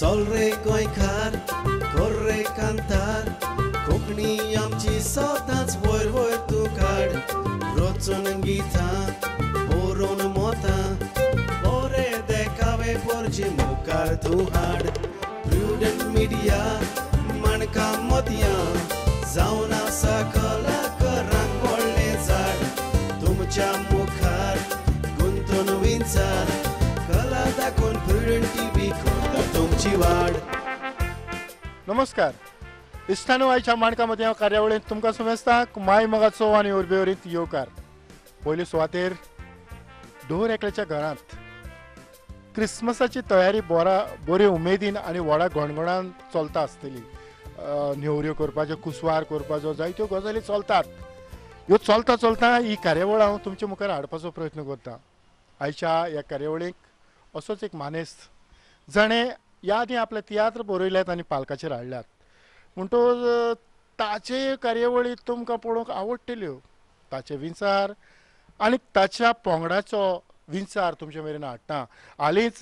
चल रे गोंयकार कर रे कांतार, कोंकणी आमची सदांच वयर वयर तूं काड। रचून गितां बरोवन मोतां, बरे देखावे पोरचे मुखार तूं हाड। प्रुडंट मिडिया माणका मोतयां, जावन आसा कलाकारांक व्हडलें झाड। तुमच्या मुखार गुंतून विंचार, कला दाखोवन प्रुडंट टीव्ही करता तुमची वाड। नमस्कार, इस्तानो आयच्या माणका मोतयां कार्यावळींत तुमकां समेस्तांक माय मोगाचो आनी उर्बेवरीत येवकार। पयले सुवातेर दर एकल्याच्या घरांत क्रिसमसाची तयारी बरे उमेदीन आनी व्हडा गणगणान चलता आसतली। नेवऱ्यो करपाच्यो, कुसवार करपाचो, जायत्यो गजाली चलतात। ह्यो चलता चलता ही कार्यावळ हांव तुमच्या मुखार हाडपाचो प्रयत्न करता। आयच्या ह्या कार्यावळीक असोच एक मानेस्त जाणें ह्या आदीं आपले तियात्र बरयल्यात आनी पालकाचेर हाडल्यात, म्हणटकच ताचे कार्यावळी तुमकां पळोवंक आवडटल्यो। ताचे विचार आनी ताच्या पंगडाचो विचार तुमचे मेरेन हाडटा। हालींच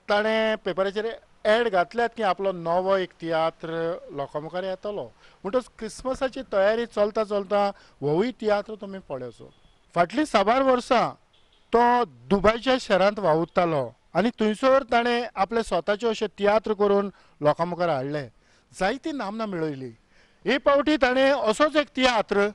ताणें पेपराचेर एड घातल्यात की आपलो नवो एक तियात्र लोकां मुखार येतलो, म्हणटकच क्रिसमसाची तयारी चलता चलता होवूय तियात्र तुमी पळोवचो। फाटलीं साबार वर्सां तो दुबयच्या शहरांत वावुरतालो आनी थंयसर ताणें आपले स्वताचे अशे तियात्र करून लोकां मुखार हाडले, जायती नामना मेळयली। हे फावटी ताणें असोच एक तियात्र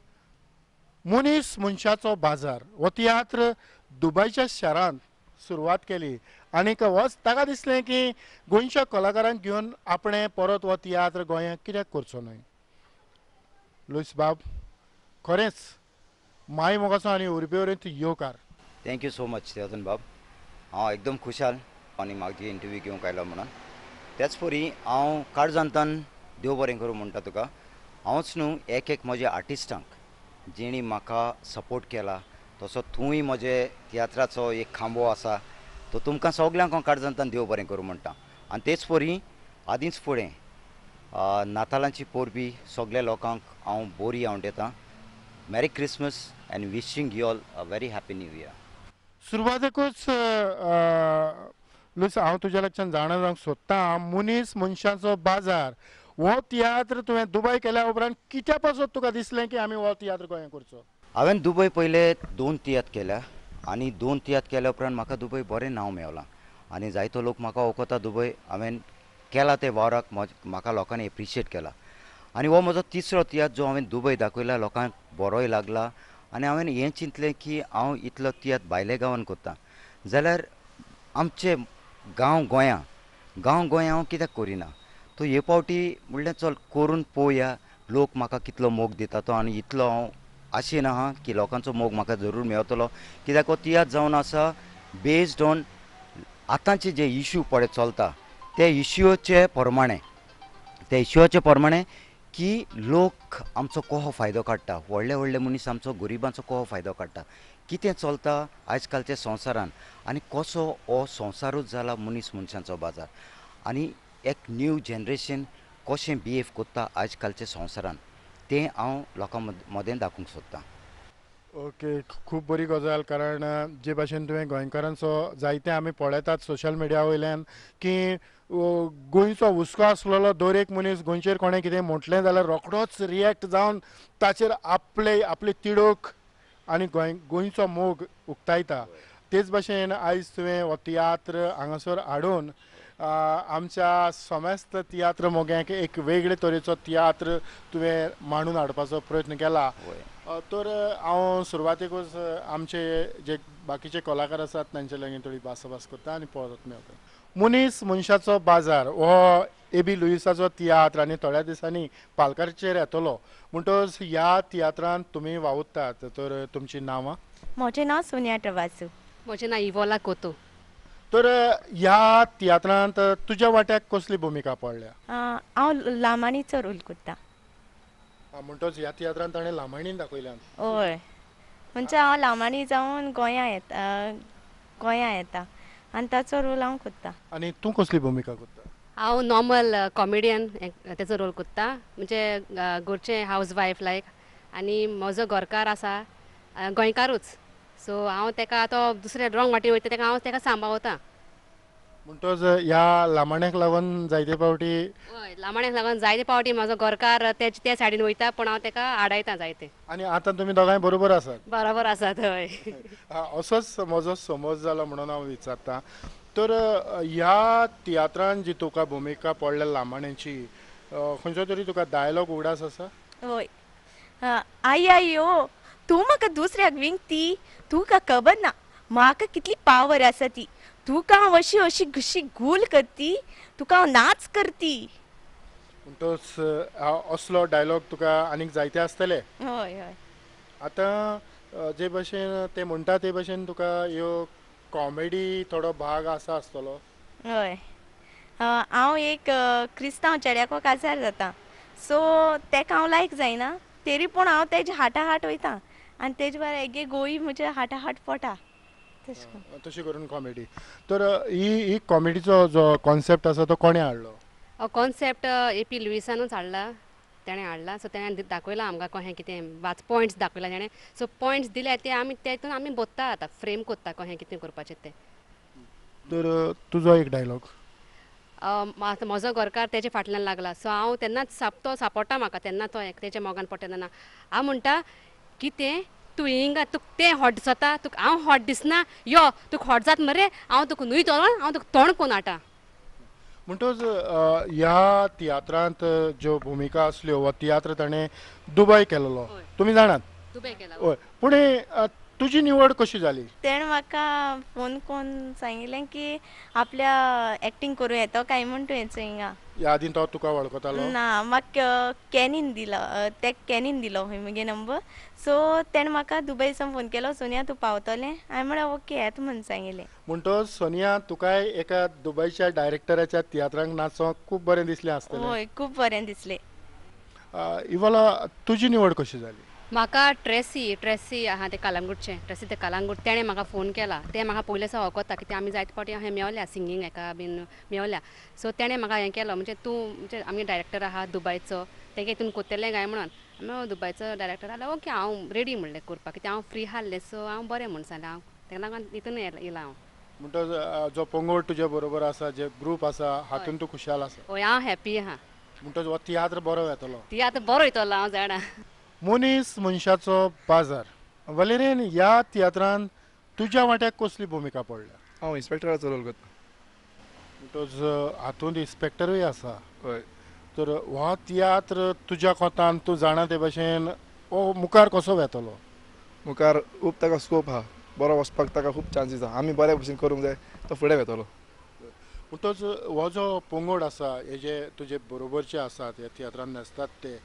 मनीस मनशाचो बाजार हो तियात्र दुबयच्या शहरांत सुरवात केली आनी होच ताका दिसलें की गोंयच्या कलाकारांक घेवन आपणें परत हो तियात्र गोंयांत कित्याक करचो न्हय। लुईस बाब, खरेंच माय मोगाचो आनी उर्बेवरीत येवकार। Thank you so much Teotan बाब। हांव एकदम खुशाल आनी म्हाका इंटरव्यू घेवंक आयलो म्हणून। त्याच परी हांव काळजांतान देव बरें करूं म्हणटा तुका। हांवच न्हू एक एक म्हज्या आर्टिस्टांक जेणी म्हाका सपोर्ट केला, तसो तूंय म्हजे तियात्राचो एक खांबो आसा, तो तुमकां सगल्यांक हांव काळजांतान देव बरें करूं म्हणटा। आनी तेच परी आदींच फुडें नातालांची परबी सगल्या लोकांक हांव बोरी आवडटा। Merry Christmas and wishing you all a very happy new year. सुरवातेकूच लुईस, हांव तुज्या लागच्यान जाणा जावंक सोदता, मनीस मनशाचो बाजार हो तियात्र तुवें दुबय केल्या उपरांत कित्या पासत तुका दिसलें की आमी हो तियात्र गोंयांत करचो? हांवें दुबय पयले 2 तियात्र केल्या आनी 2 तियात्र केल्या उपरांत म्हाका दुबय बरें नांव मेवलां आनी जायतो लोक म्हाका वळखता। दुबय हांवें केला ते वावराक म्हाका लोकांनी एप्रिशिएट केला आनी हो म्हजो तिसरो तियात्र जो हांवें दुबय दाखयला, लोकांक बरोय लागला। आनी हांवें हें चिंतलें की हांव इतलो तियात्र भायल्या गांवान करता जाल्यार आमचे गांव गोंया हांव कित्याक करिना। तो हे फावटी म्हणलें चल करून पळोवया, लोक म्हाका कितलो मोग दिता तो, आनी इतलो हांव आशेन आहा की लोकांचो मोग म्हाका जरूर मेळटलो। कित्याक हो तियात्र जावन आसा बेज्ड ऑन आतांचे जे इश्यू पळय चलता ते इश्यूचे प्रमाणे, की लोक आमचो कसो फायदो काडटा, व्हडले व्हडले मनीस आमचो गरिबांचो कसो फायदो काडटा, कितें चलता आयज कालच्या संवसारान आनी कसो हो संवसारूच जाला मनीस मनशांचो बाजार, आनी एक न्यू जनरेशन कशें बिहेव करता आयज कालच्या संवसारान तें हांव लोकां मदें दाखोवंक सोदतां। ओके, खूब बरी गजाल, कारण जे भाशेन तुवें गोंयकारांचो जायते आमी पळयतात सोशल मिडिया वयल्यान की गोंयचो हुस्को आसलेलो दर एक मनीस गोंयचेर कोणें कितें म्हटलें जाल्यार रोखडोच रिएक्ट जावन ताचेर आपले आपली तिडक आनी गोंयचो मोग उक्तायता। तेच भाशेन आयज तुवें हो तियात्र हांगासर हाडून आमच्या समेस्त तियात्र मोग्यांक एक वेगळे तरेचो तियात्र तुवें मांडून हाडपाचो प्रयत्न केला। तर हांव सुरवातेकूच आमचे जे बाकीचे कलाकार आसात तांचे लागीं थोडी भासाभास करता आनी परत मेळटा। मनीस मनशाचो बाजार हो एबी लुईसाचो तियात्र आनी थोड्या दिसांनी पालकाचेर येतलो, म्हणटकच ह्या तियात्रांत तुमी वावुरतात, तर तुमचीं नांवां? म्हजें नांव सोनिया ट्रवासू। म्हजें नांव इवोला कोतो। तर ह्या तियात्रांत तुज्या वाट्याक कसली भुमिका पडल्या? हांव लामाणीचो रोल करता। म्हणटकच ह्या तियात्रांत ताणें लामाणीन दाखयल्यान? हय, म्हणजे हांव लामाणी जावन गोंया येता आनी ताचो रोल हांव करता। आनी तूं कसली भुमिका करता? हांव नॉर्मल कॉमेडियन तेचो रोल करता, म्हणजे घरचें हावज वायफ लायक, आनी म्हजो घरकार आसा गोंयकारूच, सो हांव तेका तो दुसऱ्या रॉंग वाटेन वयता तेका हांव तेका सांबाळता। म्हणटोच ह्या लामाण्याक लागून जायते फावटी? हय, लामाण्याक लागून जायते फावटी म्हजो घरकार त्या सायडीन वयता, पूण हांव तेका आडायता जायते. आनी आतां तुमी दोगांय बरोबर आसात? बरोबर आसात, हय. असोच म्हजो समज जाला म्हणून हांव विचारता. तर ह्या तियात्रान जी तुका भुमिका पडल्या लामाण्याची, खंयचो तरी तुका डायलॉग उगडास आसा? हय. आई आई ओ, तूं म्हाका दुसऱ्याक विंकती, तुका खबर ना म्हाका कितली पावर आसा ती. तुका हांव अशी अशी घशी गूल करती, तुका हांव नाच करती. म्हणटोच असलो डायलॉग तुका आनीक जायते आसतले? हय हय. आतां जे भशेन ते म्हणटा ते भशेन तुका ह्यो कॉमेडी थोडो भाग आसा आसतलो? हय, हांव एक क्रिस्तांव चेड्याको काजार जाता, सो तेका हांव लायक जायना, तरी पूण हांव तेजे हाटाहाट वयता आनी तेजे बारा एगे गोयी म्हज्या हाटाहाट पोटा. तशी करून कॉमेडी. तर ही कॉमेडीचो जो कॉन्सेप्ट आसा तो कोणें हाडलो? हो कॉन्सेप्ट ए पी लुईसानूच हाडला, तेणें हाडला. सो तेणें दाखयलां आमकां कशें कितें वाच पॉयंट्स दाखयला तेणें. सो पॉयंट्स दिल्या ते आमी तेतून आमी बत्ता आतां फ्रेम कोत्ता कशें कितें करपाचें तें. तर तुजो एक डायलॉग? आतां म्हजो घरकार तेजे फाटल्यान लागला, सो हांव तेन्नाच तो सापडटा म्हाका, तेन्ना तो तेच्या मोगान पडटा तेन्ना हांव म्हणटा कितें तूं हिंगा, तुका तें हॉट दिसता, तुका हांव हॉट दिसना, यो तुका हॉट जात मरे, हांव तुका न्हय तोरण, हांव तुका तोंड कोन्न हाडटा. म्हणटोच ह्या तियात्रांत ज्यो भुमिका आसल्यो वा तियात्र ताणें दुबय केलेलो, तुमी जाणात? दुबय केला. हय, पूण तुजी निवड कशी जाली? तेणें म्हाका फोन करून सांगिल्लें की आपल्या एक्टींग करूं येता काय म्हूण तुवें हिंगा. ह्या आदीं तो तुका वळखतालो? ना, म्हाका कॅनीन दिलो, ते कॅनीन दिलो खंय मुगे नंबर. सो तेणें म्हाका दुबय सावन फोन केलो, सोनिया तूं पावतलें? हांवें म्हळें ओके येता म्हूण सांगिल्लें. म्हणटोच सोनिया, तुकाय एका दुबयच्या डायरेक्टराच्या तियात्रांक नाचोंक खूब बरें दिसलें आसतलें? हय, खूब बरें दिसलें. इवोला, तुजी निवड कशी जाली? म्हाका ट्रेसी आहा तें कलंगूटचें, ट्रेसी तें कलंगूट, तेणें म्हाका फोन केला. तें म्हाका पयलें सावन वळखता, कित्याक आमी जायते फावटी अहें मेवल्या सिंगींग हेका बीन मेवल्या. सो तेणें म्हाका हें केलो, म्हणजे तूं म्हणजे आमगे डायरेक्टर आहा दुबयचो, तेगे हितून कोत्तलें काय म्हणून. आमी दुबयचो डायरेक्टर आसल्यार ओके हांव रेडी म्हणलें करपाक, कित्याक हांव फ्री आसलें, सो हांव बरें म्हूण सांगलें, हांव तेका लागून हितून येयलां हांव. म्हणटच जो पंगड तुज्या बरोबर आसा, जे ग्रूप आसा, हातून तूं खुशाल आसा? हय, हांव हॅपी आहा. म्हणटच हो तियात्र बरो येतलो? तियात्र बरो येतलो, हांव जाणा. मनीस मनशाचो बाजार. वलेरियन, ह्या तियात्रान तुज्या वांट्याक कसली भुमिका पडल्या? हांव इन्स्पेक्टराचो रोल करता. म्हणटच हातूंत इन्स्पेक्टरूय आसा? हय. तर हो तियात्र तुज्या कोतान तूं जाणा ते भशेन हो मुखार कसो वेतलो? मुखार खूब ताका स्कोप आहा, बरो वचपाक ताका खूब चान्सीस आहा. आमी बरे भशेन करूंक जाय, तो फुडें वेतलो. म्हणटच हो जो पंगड आसा, हे जे तुजे बरोबरचे आसात ह्या तियात्रान नाचतात ते,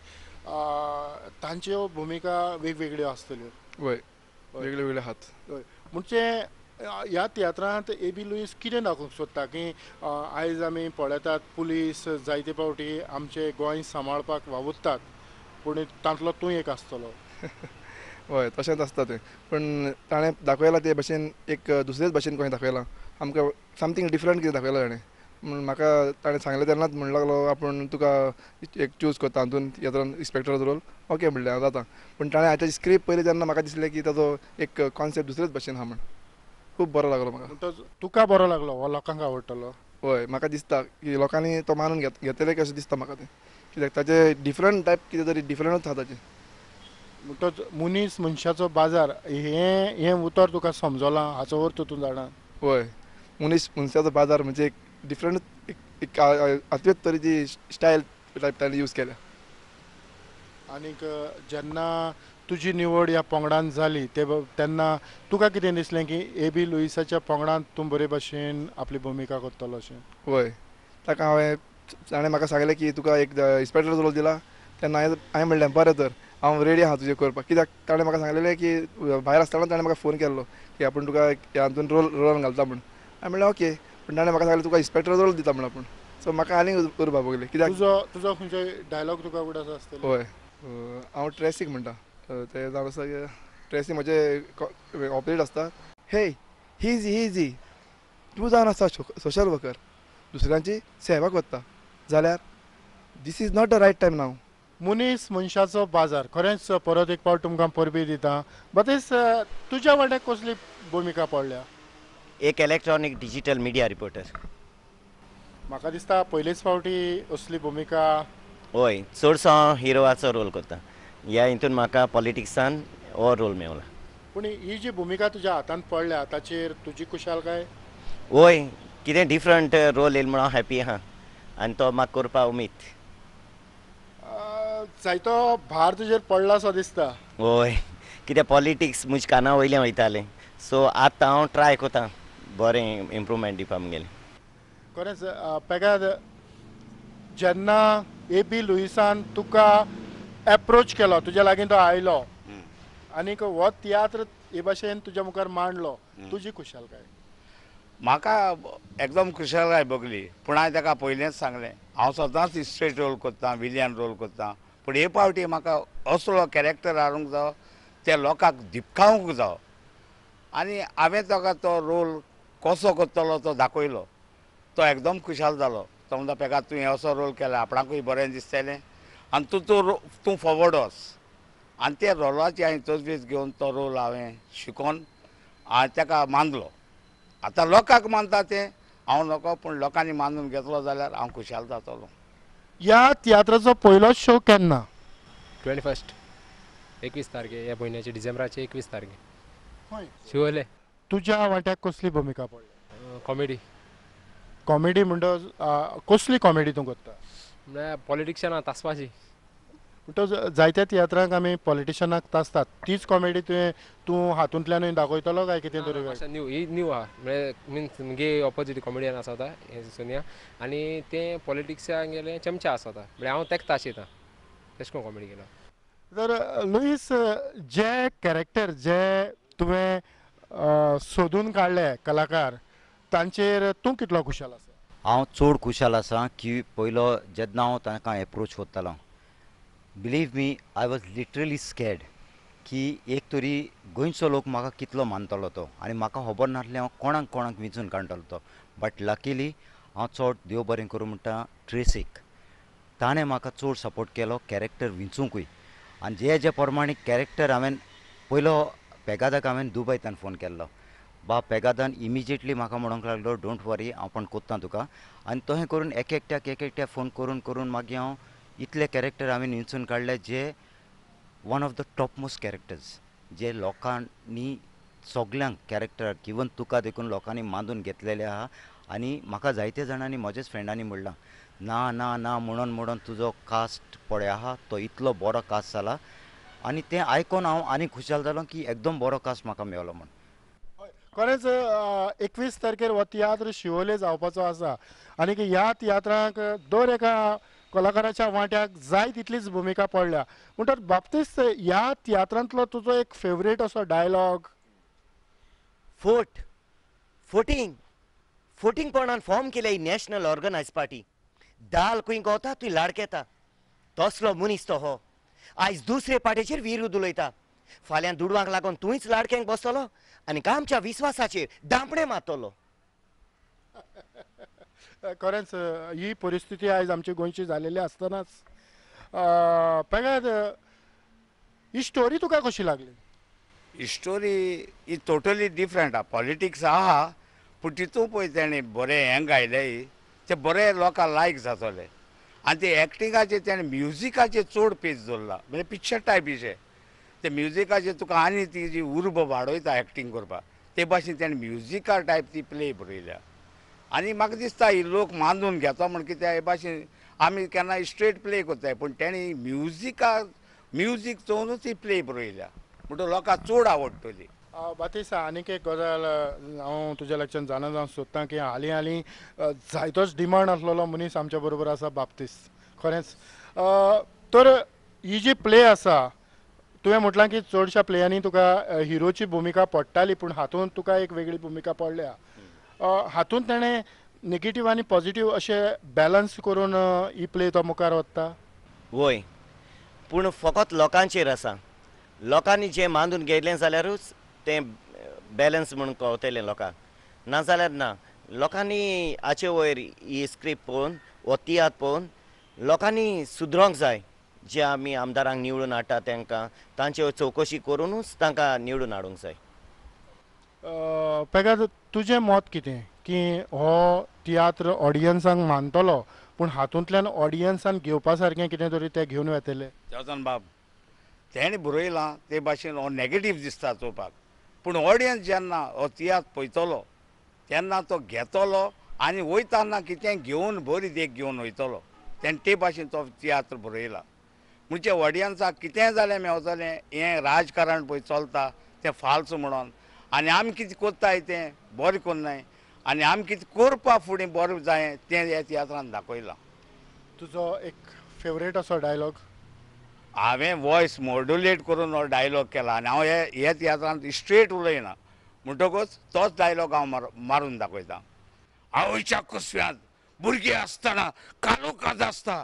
तांच्यो भुमिका वेगवेगळ्यो आसतल्यो? हय, वेगळे वेगळे हात. हय, म्हणजे ह्या तियात्रांत ए बी लुईस कितें दाखोवंक सोदता की आयज आमी पळयतात पुलीस जायते फावटी आमचें गोंय सांबाळपाक वावुरतात, पूण तांतलो तूं एक आसतलो? हय, तशेंच आसता तें, पूण ताणें दाखयलां ते भशेन एक दुसरेच भशेन कशें दाखयलां आमकां, समथींग डिफरंट कितें दाखयलां ताणें. म्हूण म्हाका ताणें सांगलें तेन्नाच म्हणूंक लागलो आपूण तुका एक चूज करता हातून तियात्रान इन्स्पेक्टराचो रोल, ओके म्हणलें हांव जाता. पूण ताणें आतां स्क्रिप्ट पळयली तेन्ना म्हाका दिसलें की ताजो एक कॉन्सेप्ट दुसरेच भशेन आहा म्हण, खूब बरो लागलो म्हाका. म्हणटच तुका बरो लागलो, हो लोकांक आवडटलो? हय, म्हाका दिसता की लोकांनी तो मानून घेतले कशें दिसता म्हाका तें, कित्याक ताजे डिफरंट टायप कितें तरी डिफरंटूच आहा ताजें. म्हणटच मनीस मनशाचो बाजार हें हें उतर तुका समजलां, हाचो अर्थ तूं जाणा? हय, मनीस मनशाचो बाजार म्हणजे एक डिफरंट एक आतूच तरेची स्टायल टायप ताणें यूज केल्या. आनीक जेन्ना तुजी निवड ह्या पंगडान जाली तेन्ना तुका कितें दिसलें की ए बी लुईसाच्या पंगडान तूं बरे भशेन आपली भुमिका करतलो अशें? हय, ताका हांवें ताणें म्हाका सांगलें की तुका एक इन्स्पेक्टराचो रोल दिला, तेन्ना हांवें म्हणलें बरें तर हांव रेडी आहा तुजें करपाक, कित्याक ताणें म्हाका सांगलेलें की भायर आसतना ताणें म्हाका फोन केल्लो की आपूण तुका हातून रोलान घालता म्हूण. हांवें म्हणलें ओके, पूण ताणें म्हाका सांगलें तुका इन्स्पेक्टराचो रोल दिता म्हूण आपूण, सो म्हाका आनीक उर्बा भोगली. कित्याक तुजो खंयचो डायलॉग तुका उगडास आसतलो? हय, हांव ट्रेसीक म्हणटा, ते जावन आसा ट्रेसी म्हजे ऑपोजीट आसता. हे ही इजी तूं जावन आसा सोशल वर्कर, दुसऱ्यांची सेवा करता जाल्यार this is not the right time now. मनीस मनशाचो बाजार खरेंच परत एक फावट तुमकां परबी दिता. बतेस, तुज्या वांट्याक कसली भुमिका पडल्या? एक इलेक्ट्रॉनीक डिजिटल मिडिया रिपोर्टर. म्हाका दिसता पयलेच फावटी असली भुमिका. हय, चडसो हांव हिरोवाचो रोल करता. ह्या हितून म्हाका पॉलिटिक्सान हो रोल मेवला. पूण ही जी भुमिका तुज्या हातांत पडल्या ताचेर तुजी खुशालकाय? हय, कितें डिफरंट रोल येयलो म्हूण हांव हॅपी आहा आनी तो म्हाका करपा उमेद. जायतो भार तुजेर पडला सो दिसता. हय, कित्याक पॉलिटिक्स म्हज्या काना वयल्यान वयतालें, सो आतां हांव ट्राय करता बरें इम्प्रूवमेंट दिवपा म्हगेलें. खरेंच पेगाद, जेन्ना ए बी लुईसान तुका एप्रोच केलो, तुज्या लागीं तो आयलो आनीक हो तियात्र हे भाशेन तुज्या मुखार मांडलो, तुजी खुशालकाय? म्हाका एकदम खुशालकाय भोगली. पूण हांवें ताका पयलेंच सांगलें, हांव सदांच स्ट्रेट रोल करता, विलियन रोल करता, पूण हे फावटी म्हाका असलो कॅरेक्टर हाडूंक जावो, त्या लोकांक दिपकावंक जावो. आनी हांवें ताका तो रोल कसो करतलो तो दाखयलो. तो एकदम खुशाल जालो. तो म्हणटा, पेगा तुवें असो रोल केला, आपणाकूय बरें दिसतलें आनी तूं तूं फॉवर्ड वच. आनी त्या रोलाची हांवें तजवीज घेवन तो रोल हांवें शिकोवन हांवें ताका मानलो. आतां लोकांक मानता तें हांव नको, पूण लोकांनी मानून घेतलो जाल्यार हांव खुशाल जातलो. ह्या तियात्राचो पयलो शो केन्ना? 21 21 तारखे ह्या म्हयन्याचे, डिसेंबराचे 21 तारखे. हय, शिवोले. तुज्या वांट्याक कसली भुमिका पडली? कॉमेडी. कॉमेडी म्हणटच कसली कॉमेडी तूं करता? म्हळ्यार पॉलिटिशियनां तासपाची. म्हणटच जायत्या तियात्रांक आमी पॉलिटिशनाक तासतात, तीच कॉमेडी तुवें तूं हातूंतल्यानूय दाखयतलो काय कितें तरी? न्यू, ही न्यू आहा. म्हळ्यार मिन्स मुगे ऑपोजीट कॉमेडियन आसा सोनिया, आनी तें पॉलिटिक्साक गेलें चमचा आसता, म्हळ्यार हांव तेका ताशयता, तेश कोन कॉमेडी केला. तर लुईस, जे कॅरेक्टर जे तुवें सोदून काडले कलाकार, तांचेर तूं कितलो खुशाल आसा? हांव चड खुशाल आसा की पयलो जेन्ना हांव तांकां एप्रोच करतालो, believe me, I was literally scared की एक तरी गोंयचो लोक म्हाका कितलो मानतलो तो, आनी म्हाका खबर नासलें हांव कोणाक कोणाक विंचून काडटलो तो. बट लकीली हांव चड देव बरें करूं म्हणटा ट्रेसीक, ताणें म्हाका चड सपोर्ट केलो कॅरेक्टर विंचूंकूय. आनी जे जे प्रमाणे कॅरेक्टर हांवें पयलो पेगादाक हांवें दुबयच्यान फोन केल्लो, बा पेगादान इमिजिएटली म्हाका म्हणूंक लागलो, don't वरी, हांव पण कोत्ता तुका. आनी तशें करून एक एकट्याक एक एकट्याक फोन करून करून मागीर हांव इतले कॅरेक्टर हांवें विंचून काडले जे one of the top most characters, जे लोकांनी सगल्यांक कॅरेक्टर इवन तुका देखून लोकांनी मानून घेतलेले आहा. आनी म्हाका जायते जाणांनी म्हज्याच फ्रेंडांनी म्हणलां, ना ना ना म्हणून म्हणून तुजो कास्ट पळय आहा तो इतलो बरो कास्ट जाला. आनी तें आयकोन हांव आनी खुशाल जालो की एकदम बरो कास्ट म्हाका मेळ्ळो म्हूण. खरेंच 21 तारखेर हो तियात्र शिवोले जावपाचो आसा आनी ह्या तियात्राक दर एका कलाकाराच्या वांट्याक जाय तितलीच भुमिका पडल्या. म्हणटच बाप्तीस्त, ह्या तियात्रांतलो तुजो एक फेवरेट असो डायलॉग? फोट फोटींग फोटींगपणान फॉर्म केल्या ही नॅशनल ऑर्गनायज पार्टी. दाल खंय गवता तुय लाडकेता, तसलो मनीस तो हो. आयज दुसरे पार्टेचेर विरोध उलयता, फाल्यां दुडवांक लागून तुंयच लाडक्यांक बसतलो आनी आमच्या विस्वासाचेर दांपणे मारतलो. खरेंच ही परिस्थिती आयज आमची गोंयची जालेली आसतनाच पेगाद, ही स्टोरी तुका कशी लागली? ही स्टोरी ही टोटली डिफरंट आहा. पॉलिटिक्स आहा पूण तितून पळय तेणें बरें हें गायलें, ते बरें लोकांक लायक जातले. आनी ते एक्टिंगाचेर तेणें म्युजिकाचेर चड पेज दवरला, म्हणजे पिक्चर टायप अशें ते म्युजिकाचेर तुका आनी ती जी उर्बा वाडयता एक्टींग करपाक, ते भाशेन तेणें म्युजिका टायप ती प्ले बरयल्या. आनी म्हाका दिसता ही लोक मानून घेता म्हण कित्याक हे भाशेन आमी केन्ना स्ट्रेट प्ले करताय, पूण तेणी म्युजीक चोवनूच ही प्ले बरयल्या म्हणटकच लोकांक चड आवडटली. बातीसा, आनीक एक गजाल हांव तुज्या लागच्यान जाणा जावंक सोदतां की हालीं हालीं जायतोच डिमांड आसलेलो मनीस आमच्या बरोबर आसा बाप्तीस्त. खरेंच तर ही जी प्ले आसा, तुवें म्हटलां की चडश्या प्लेयांनी तुका हिरोची भुमिका पडटाली, पूण हातूंत तुका एक वेगळी भुमिका पडल्या. हातूंत ताणें नेगेटीव आनी पॉजिटीव अशें बॅलन्स करून ही प्ले तो मुखार वता. वय, पूण फकत लोकांचेर आसा, लोकांनी जें मानून घेतलें जाल्यारूच तें बॅलन्स म्हूण कळटलें लोकांक, नाजाल्यार ना. लोकांनी हाचे वयर ही स्क्रिप्ट पळोवन हो तियात्र पळोवन लोकांनी सुदरोंक जाय. जे आमी आमदारांक निवडून हाडटा तांकां तांचे वयर चवकशी करुनूच तांकां निवडून हाडूंक जाय. पेगाद, तुजें मत कितें की हो तियात्र ऑडियन्सांक मानतलो पूण हातूंतल्यान ऑडियन्सान घेवपा सारकें कितें तरी ते घेवन वेतले? जॉन्सन बाब तेणें बरयलां ते भाशेन हो नेगेटीव दिसता चोवपाक, पूण ऑडियन्स जेन्ना हो तियात्र पळयतलो तेन्ना तो घेतलो आनी वयताना कितें घेवन बरी देख घेवन वयतलो. तेणें ते भाशेन तो तियात्र बरयला. म्हणजे ऑडियन्साक कितेंय जालें मेवतलें हें राजकारण पळय चलता तें फाल्स म्हणून आनी आमी कितें करताय तें बरें करनाय आनी आमी कितें करपा फुडें बरें जाय तें ह्या तियात्रान दाखयलां. तुजो एक फेवरेट असो डायलॉग? हांवें वॉयस मॉड्युलेट करून हो डायलॉग केला आनी हांव हे तियात्रांत स्ट्रेट उलयना म्हणटकूच तोच डायलॉग हांव मारून दाखयता. आवयच्या कुसव्यांत भुरगीं आसतना कालोकाद आसता,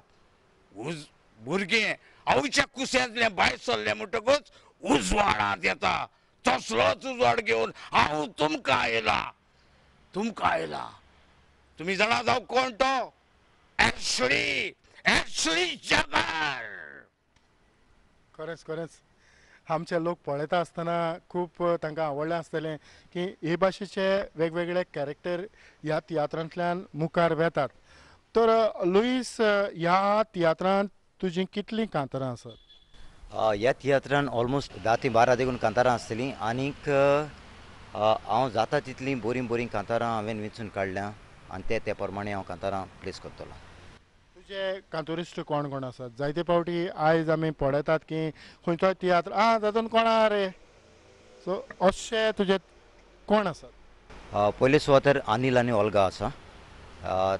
भुरगें आवयच्या कुस्यांतलें भायर सरलें म्हणटकूच उजवाडांत येता, तसलोच उजवाड घेवन हांव तुमकां आयला, तुमकां आयला. तुमी जाणा जावं कोण तो? Ashley, Ashley Jagger. खरेंच खरेंच आमचे लोक पळयता आसतना खूब तांकां आवडलें आसतलें की हे भाशेचे वेगवेगळे कॅरेक्टर ह्या तियात्रांतल्यान मुखार वेतात. तर लुईस, ह्या तियात्रांत तुजीं कितलीं कांतारां आसात? ह्या तियात्रान ऑलमोस्ट 10 ते 12 देखून कांतारां आसतलीं आनीक हांव जाता तितलीं बरीं बरीं कांतारां हांवें वेंचून काडल्या आनी ते प्रमाणे हांव कांतारां प्लेस करतलो. तुजे कांतोरिस्ट कोण कोण आसात? जायते फावटी आयज आमी पळयतात की खंयचोय तियात्र आं तातूंत कोण आहा रे, सो अशे तुजे कोण आसात? पयले सुवातेर अनिल आनी ओल्गा आसा,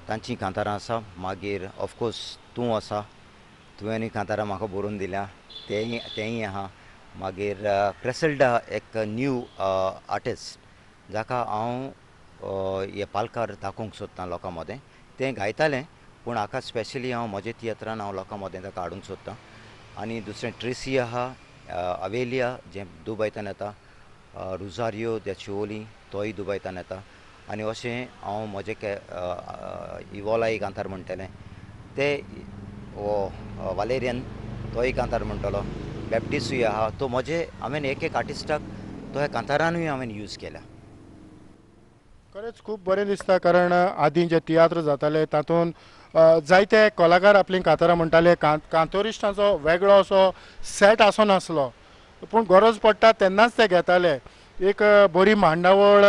तांचीं कांतारां आसा. मागीर ऑफकोर्स तूं आसा, तुवेंनूय कांतारां म्हाका बरोवन दिल्या तेंय आहा. मागीर क्रेसल्डा एक न्यू आर्टिस्ट जाका हांव हे पालकार दाखोवंक सोदतां लोकां मदें, तें गायतालें पूण हाका स्पेशली हांव म्हज्या तियात्रान हांव लोकां मदें ताका हाडूंक सोदतां. आनी दुसरें ट्रेसी आहा, अवेलिया जें दुबयतान येता, रुजारियो दे शिवोली तोय दुबयतान येता. आनी अशें हांव म्हजें इवोला एक कांतार म्हणटलें, ते वालेरियन तोय कांतार म्हणटलो, बॅप्टिसूय आहा. तो म्हजे हांवें एक एक आर्टिस्टाक तो ह्या कांतारानूय हांवें यूज केल्या. खरेंच खूब बरें दिसता कारण आदीं जे तियात्र जाताले तातूंत जायते कलाकार आपलीं कांतारां म्हणटाले, कांतोरिस्टांचो वेगळो असो सेट आसनासलो पूण गरज पडटा तेन्नाच ते घेताले. एक बरी मांडावळ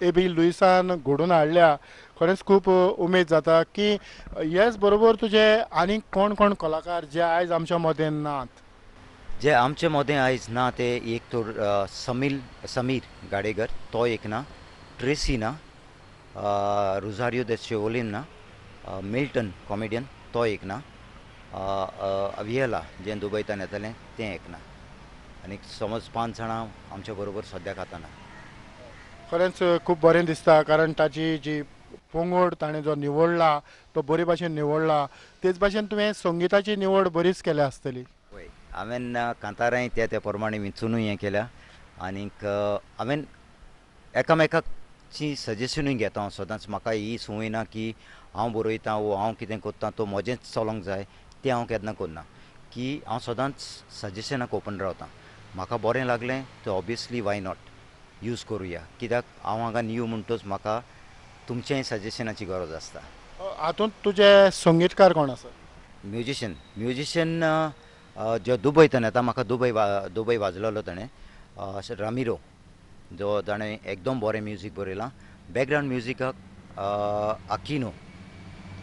एबी लुईसान घडोवन हाडल्या. खरेंच खूब उमेद जाता की येस बरोबर तुजे आनीक कोण कोण कलाकार जे आयज आमच्या मदें नात? जे आमचे मदें आयज ना ते एक तर समीर गाडेकर तो एक ना, ट्रेसी ना, रुजारियो दे शेवोलीन ना, मिल्टन कॉमेडियन तो एक ना, अवियला जें दुबयतान येतालें तें एक ना. आनी समज 5 जाणां आमच्या बरोबर सद्याक आतां ना. खरेंच खूब बरें दिसता कारण ताची जी पंगड ताणें जो निवडला तो बरे भाशेन निवडला. तेच भाशेन तुवें संगिताची निवड बरीच केल्या आसतली. वय, हांवें कांतारांय त्या त्या प्रमाणे विंचुनूय हें केल्या आनीक हांवें एकामेकाची सजेशनूय घेता हांव सदांच. म्हाका ही संवय ना की हांव बरयतां वो हांव कितें करतां तो म्हजेंच चलोंक जाय, तें हांव केन्ना करना. की हांव सदांच सजेशनाक ओपन रावतां. म्हाका बरें लागलें तर ऑबियसली why not use करुया, कित्याक हांव हांगा न्यू म्हणटच म्हाका तुमचेंय सजेशनाची गरज आसता. हातूंत तुजे संगीतकार कोण आसा? म्युजिशन, म्युजिशन जो दुबयतान येता, म्हाका दुबय वाजलेलो ताणें, रामिरो जो ताणें एकदम बरें म्युजीक बरयलां. बॅकग्रावंड म्युजिकाक आकिनो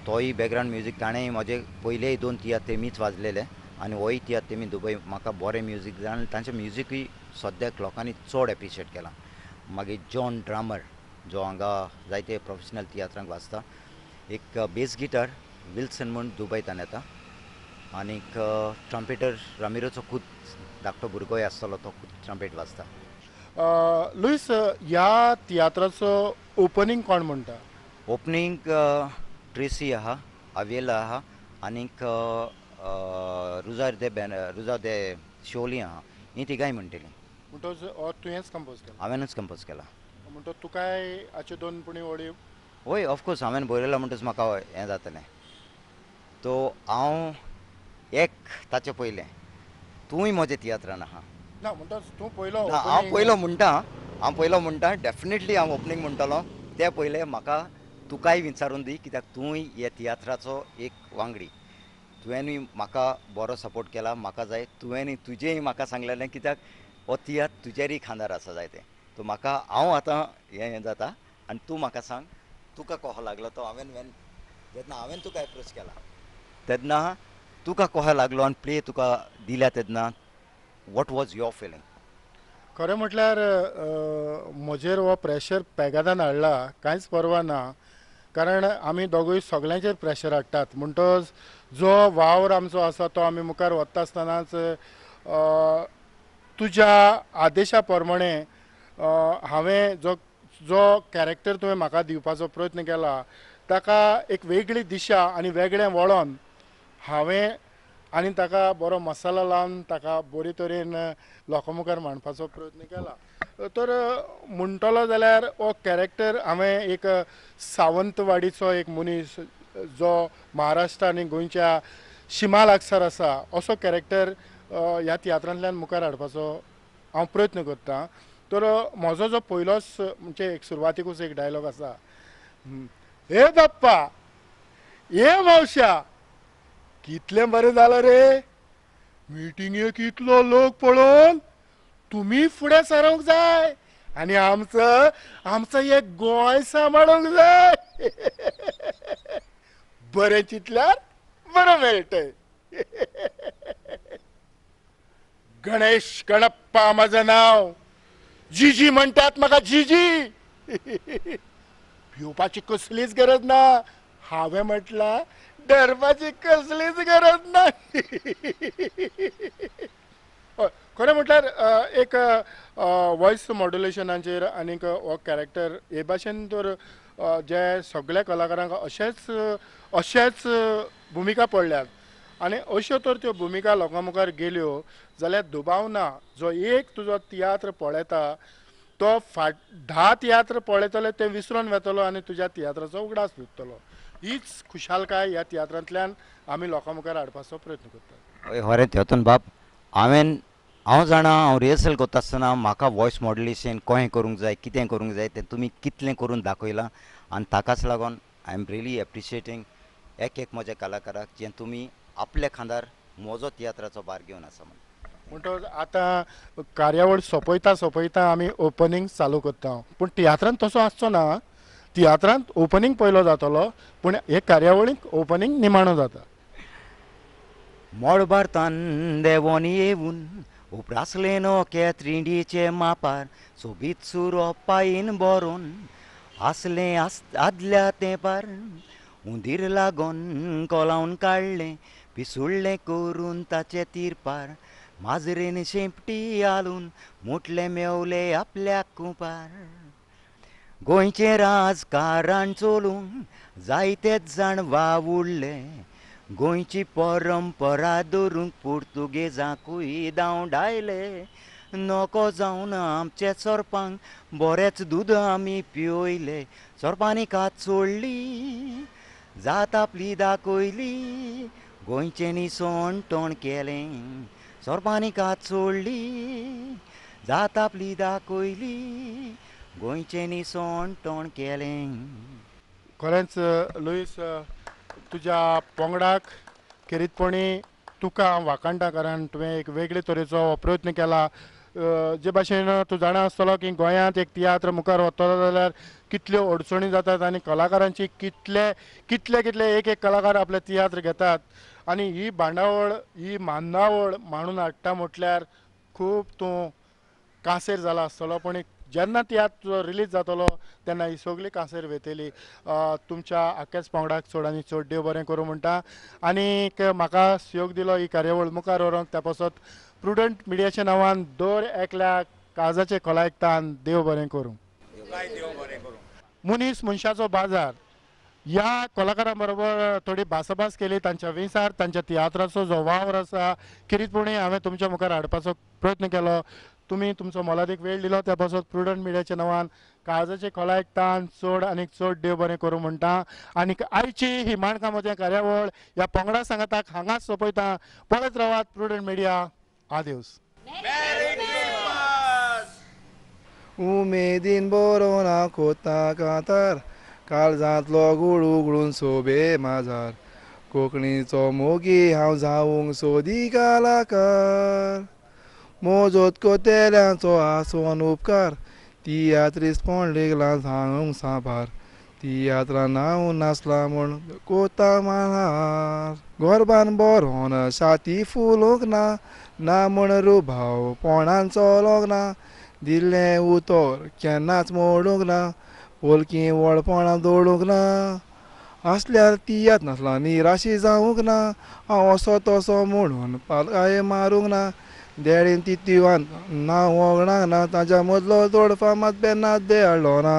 तोय बॅकग्रावंड म्युजीक ताणें म्हजे पयलेय 2 तियात्र तेमीच वाजलेले आनी होय तियात्र तेमी दुबय म्हाका बरें म्युजीक जाण तांचें म्युजिकूय सद्याक लोकांनी चड एप्रिशिएट केलां. मागीर जॉन ड्रामर जो हांगा जायते प्रोफेशनल तियात्रांक वाजता, एक बेस गिटार विल्सन म्हूण दुबयतान येता, आनीक ट्रम्पेटर रामिरोचो खूद धाकटो भुरगोय आसतलो तो खूद ट्रम्पेट वाजता. लुईस, ह्या तियात्राचो ओपनींग कोण म्हणटा? ओपनींग ट्रेसी आहा, अवेला आहा आनीक रुजार दे शोली आहा, ही तिगांय म्हणटली. म्हणटच तुवेंच कंपोज केला? हांवेंनूच कंपोज केला. म्हणटच तुकाय हाच्यो 2 पुणी ओळी? वय, ऑफकोर्स हांवें बरयला म्हणटच म्हाका हें जातलें. तो हांव एक ताचे पयलें तूंय म्हज्या तियात्रान आहा ना म्हणटच तूं पयलो? हांव पयलो म्हणटा, हांव पयलो म्हणटा, डेफिनेटली हांव ओपनींग म्हणटलो. ते पयलें म्हाका तुकाय विचारून दी कित्याक तूंय ह्या तियात्राचो एक वांगडी, तुवेंनूय म्हाका बरो सपोर्ट केला, म्हाका जाय तुवेंनूय तुजेंय म्हाका सांगलेलें कित्याक हो तियात्र तुजेरूय खांदार आसा जाय तें. सो म्हाका हांव आतां हें जाता आनी तूं म्हाका सांग तुका कसो लागलो तो. हांवें जेन्ना हांवें तुका एप्रोच केला तेन्ना तुका कसो लागलो आनी प्ले तुका दिल्या तेन्ना what was your feeling? खरें म्हटल्यार म्हजेर हो प्रेशर पेगादान हाडला, कांयच पर्वा ना, कारण आमी दोगूय सगल्यांचेर प्रेशर हाडटात. म्हणटच जो वावर आमचो आसा तो आमी मुखार वता आसतनाच तुज्या आदेशा प्रमाणे हांवें जो जो कॅरेक्टर तुवें म्हाका दिवपाचो प्रयत्न केला ताका एक वेगळी दिशा आनी वेगळें वळण हांवें आनी ताका बरो मसालो लावन ताका बरे तरेन लोकां मुखार मांडपाचो प्रयत्न केला. तर म्हणटलो जाल्यार हो कॅरेक्टर हांवें एक सावंतवाडीचो एक मनीस जो महाराष्ट्र आनी गोंयच्या शिमा लागसार आसा असो कॅरेक्टर ह्या तियात्रांतल्यान मुखार हाडपाचो हांव प्रयत्न करतां. तर म्हजो जो पयलोच म्हणजे एक सुरवातीकूच एक डायलॉग आसा, हे बाप्पा हे मावश्या कितलें बरें जालां रे, मिटिंगेक इतलो लोक पळोवन तुमी फुडें सरोंक जाय आनी आमचो आमचो एक गोंय सांबाळूंक जाय, बरें चिंतल्यार बरें मेळटलें. गणेश गणप्पा म्हजें नांव, जीजी म्हणटात म्हाका जीजी, भिवपाची कसलीच गरज ना, हांवें म्हटलां डरपाची कसलीच गरज ना. खरें म्हटल्यार एक वॉयस मॉड्युलेशनाचेर आनीक हो कॅरेक्टर हे भाशेन तर जे सगळ्या कलाकारांक अशेच अशेच भुमिका पडल्यात आनी अश्यो तर त्यो भुमिका लोकां मुखार गेल्यो जाल्यार दुबाव ना जो एक तुजो तियात्र पळयता तो फाट 10 तियात्र पळयतले ते विसरून वेतलो आनी तुज्या तियात्राचो उगडास उरतलो. हीच खुशालकाय ह्या तियात्रांतल्यान आमी लोकां मुखार हाडपाचो प्रयत्न करतात. हय हरें तेतून बाब हांव जाणा हांव रिहर्सल करता आसतना म्हाका वॉयस मॉड्युलेशन कशें करूंक जाय कितें करूंक जाय तें तुमी कितलें करून दाखयलां आनी ताकाच लागून I am really appreciating एक एक म्हज्या कलाकाराक जें तुमी आपल्या खांदार म्हजो तियात्राचो भार घेवन आसा म्हणून. म्हणटकच आतां कार्यावळ सोंपयता सोंपयता आमी ओपनींग चालू करता, पूण तियात्रांत तसो आसचो ना. तियात्रांत ओपनींग पयलो जातलो पूण हे कार्यावळीक ओपनींग निमाणो जाता. मळबार देंवोन येवन उप्रासलें नोके त्रिंडीचे मापार सोबीत सुरोपायेन बरोवन आसलें आदल्या तेंपार उंदीर लागोन कोलावन काडलें पिसुडलें करून ताचे तिरपार माजरेन शेंपटी हालून मुटलें मेवलें आपल्याक कुपार. गोंयचें राजकारण चलूंक जायतेच जाण वावुडले गोंयची परंपरा दवरूंक पुर्तुगेजांकूय धांवडायले नको जावन आमचे सोरपांक बरेंच दूद आमी पिवयले सोरपांनी कात सोडली जात आपली दाखयली गोंयचें निसण तोंड केलें सोरपांनी कात सोडली जात आपली दाखयली गोंयचें निसण तोंड केलें. खरेंच लुईस तुज्या पंगडाक खेरीतपणी तुका हांव वाखाणटा कारण तुवें एक वेगळे तरेचो प्रयत्न केला. जे भाशेन तूं जाणा आसतलो की गोंयांत एक तियात्र मुखार वतलो जाल्यार कितल्यो अडचणी जातात आनी कलाकारांची कितले कितले कितले एक एक कलाकार आपले तियात्र घेतात आनी ही बांदावळ ही मांदावळ मांडून हाडटा म्हटल्यार खूब तूं कांसेर जाला आसतलो, पूण जेन्ना तियात्र रिलीज जातलो तेन्ना ही सगळी कांसेर वेतली. तुमच्या आख्याच पंगडाक चड आनी चड देव बरें करूं म्हणटा आनीक म्हाका सहयोग दिलो ही कार्यावळ मुखार व्हरूंक त्या पासत प्रुडंट मिडियाच्या नांवान दर एकल्याक काळजाचे खोलायकतान देव बरें करूं. मनीस मनशाचो बाजार ह्या कलाकारां बरोबर थोडी भासाभास केली, तांच्या विचार तांच्या तियात्राचो जो वावर आसा खेरीतपणी हांवें तुमच्या मुखार हाडपाचो प्रयत्न केलो. तुमी तुमचो मोलादीक वेळ दिलो त्या पासत प्रुडंट मिडियाच्या नांवान काळजाचे खोलायक तान चड आनीक चड देव बरें करूं म्हणटा आनीक आयची ही माणकां मोतयां कार्यावळ ह्या पंगडा सांगाताक हांगाच सोंपयता. पळयत रावात प्रुडंट मिडिया. आदेवस. उमेदीन बरोवन हांव कोता कांतार काळजांतलो गुळ उगळून सोबे माजार कोंकणीचो मोगी हांव जावंक सोदी कलाकार मोजोत कोतेल्यांचो आसोन उपकार तियात्रीस पोंडलेगला सांगूंक साबार तियात्रां नांव नासला म्हूण कोता मानार गोरबान बरोवन छाती फुलोवंक ना ना म्हूण रुभाव पोणान चलोंक ना दिल्लें उतर केन्नाच मोडूंक ना पोलकी व्हडपणां दवरूंक ना आसल्यार तियात्र नासला निराशी जावंक ना हांव असो तसो म्हणून पालकाय मारूंक ना देळीन तितिवान ना वगणांक ना ताच्या मदलो तोडफा मात बेनात दे हाडलो ना.